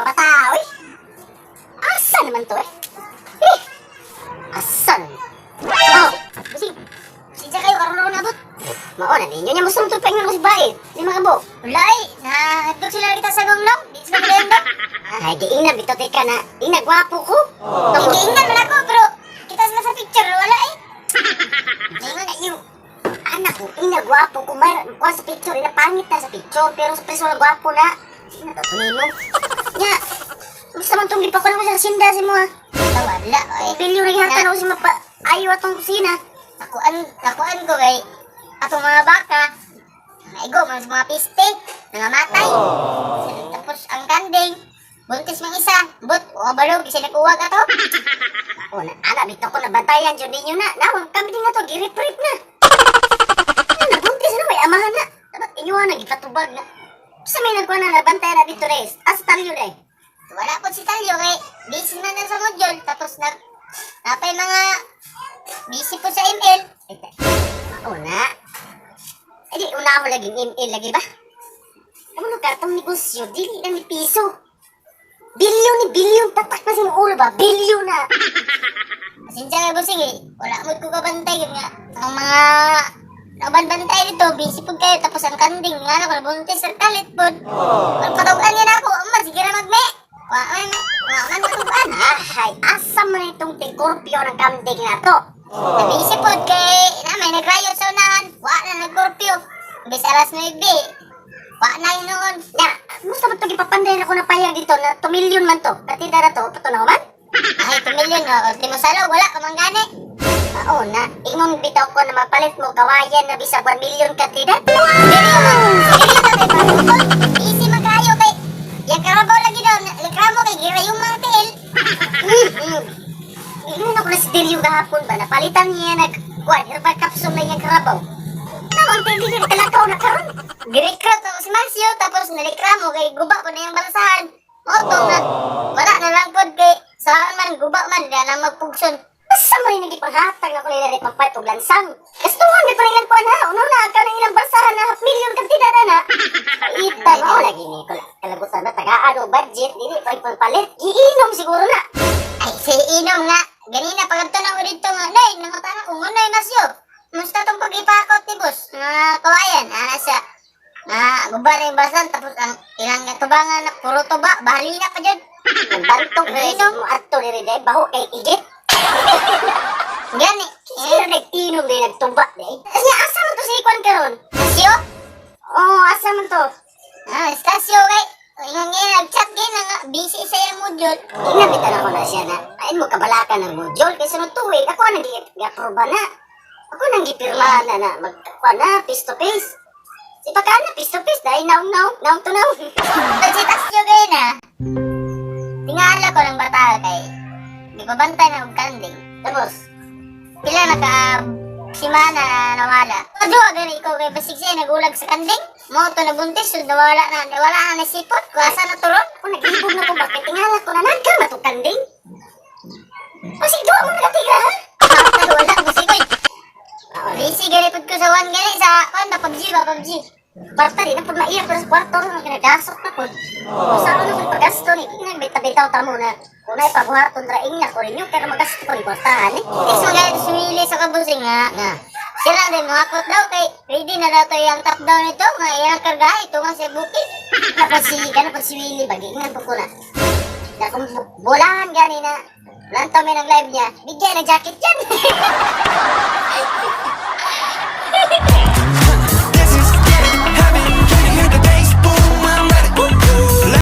Mga bata, oy. Asa naman to eh? Eh! Asa naman? Oh, Busing. Sinsa kayo karon ako nabot. Mao na ninyo niya musong tupay nga si bae. Lima ka buok. Wala eh. Nahadlok sila kita sa gonglong. Di sila magandang. Ay, giingnan bitaw tika na. Ina gwapo ko. Tungod giingnan man ako pero kita sila sa picture wala eh. Ingon na iyo. Anak ko, ina gwapo ko. May kuha sa picture, ina pangit na sa picture pero sa personal gwapo na. Ina to nimo. Nya. Gusto man tong gipakon ko sa sinda si mo. Wala eh. Bilyo ra gihatan ako si mapa ayo atong kusina. Nakuan, nakuan ko kay atong mga baka. Naigo man sa mga piste, nangamatay. Tapos ang kanding, buntis mang isa, but o balog kasi nagkuwag ato. O na, ana bitaw ko nabantayan jud ninyo na. Nawang kami din nga to girip-rip na. Ano, nabuntis na may amahan na. Dapat inyo na gipatubag na. Sa may nagkuha na nabantayan na dito res. Asa talyo na eh. Wala po si Talyo kay busy na na sa module tapos nag napay mga busy po sa ML. Una. Ay, di, una ako laging ML lagi ba? Kamu ka, itong negosyo, dili na ni piso. Bilyon ni bilyon, tatak na sa imong ulo ba? Bilyon na! Pasensya nga bossing eh. Wala mo ko kabantay yun nga. Ang mga nabanbantay dito, busy po kayo tapos ang kanding nga na ko nabuntis sa kalit po. Ang patugan niya na ako, ama sige ra magme. Wa man, wa man matugan. Ahay, asa man itong tikorpyo ng kambing na to? Nabisi po kay na may nagrayo sa unahan, wa na nagkurpyo. Bis alas 9. Wa na yun noon. Na, musta ba itong ipapanday na ko na payag dito na 2 million man to? Katida na to, pato na man? Ay, 2 million no. Ultimo salo, wala ka man gani. Oo na, ingon bitaw ko na mapalit mo kawayan na bisag 1 million katida. Dili man, dili na kay patukon. Easy man kayo kay yang karabaw lagi daw, reklamo kay gira yung mga tiil. Ingon ako na si Delio gahapon ba, napalitan niya nag, kuan, herbal capsule na iyang karabaw. Nawang tindi niya kalakaw na karon. Girekrut ako si Masio, tapos nareklamo kay guba ko na yung balasahan. Moto na, wala na lang pod kay saan man, guba man, di na magpugson. Basta mo rin nagipanghatag ako nila rin pagpalit og lansang. Gastuhan may panilang kuan ha, uno na, ka ng ilang balsahan na half million kantida na na. Ita mo lagi ni kalagutan na tagaan o budget, dili pa ipagpalit. Giinom siguro na. Ay, si inom nga. Ganina, pagkanto na ko dito nga, Nay, nangutana ko, ngunay Masio. Musta tong pag-ipakot ni boss? Nga kawayan, ana siya. Nga, guba na yung balasahan, tapos ang ilang tubangan na puro tuba, bahali na pa dyan. Nagbantok na inom mo ato ni Rede, baho kay igit. Gani, Sino nag-inom din nagtumba di? Nya asa man to si Kwan karon? Masio? Oo, asa man to? Ah, estasyo kay. Ingon nga nag-chat gay na nga busy sa iyang module. Inabitan ako na siya na, ayun mo kabalakan ng module kay sunod tuig ako nang gi-aproba na. Ako nang gipirma na na magkuha na face to face. Si baka na face to face dahil naong naong naong to naong. Pag si Tasyo gay na. Tingala ko ng bata kay di pa bantay na og kanding. Tapos, Pila na ka simana na nawala. Kadua gani ikaw kay basig siya nagulag sa kanding. Mo to nabuntis so nawala na nasipot. Kung asa na turon. Ako nag-ibog na ko bakit tingala ko na nagka matukanding. Pasig duwa mo nakatigra ha? Ah, wala mo sikoy. Busy gani pud ko sa one gani sa kan na PUBG ba PUBG. Kwarta di na pud maiyak ko sa kwarto ron kinagasok na pud. Kung saan na pud pagasto ni ingnan bitaw-bitaw ta mo na. Kunay pabuhaton ra ingna ko ninyo pero magasto ko ni kwartahan eh. Text mo gani sumili sa kabusing nga. Na. Sila din mga kot daw kay ready na daw to yung top down nito nga iyang karga ito nga sa bukid. Tapos si gano po si Willie ba giingnan po ko na. Na kung bolahan gani na lantaw may ng live niya, bigyan ng jacket yan.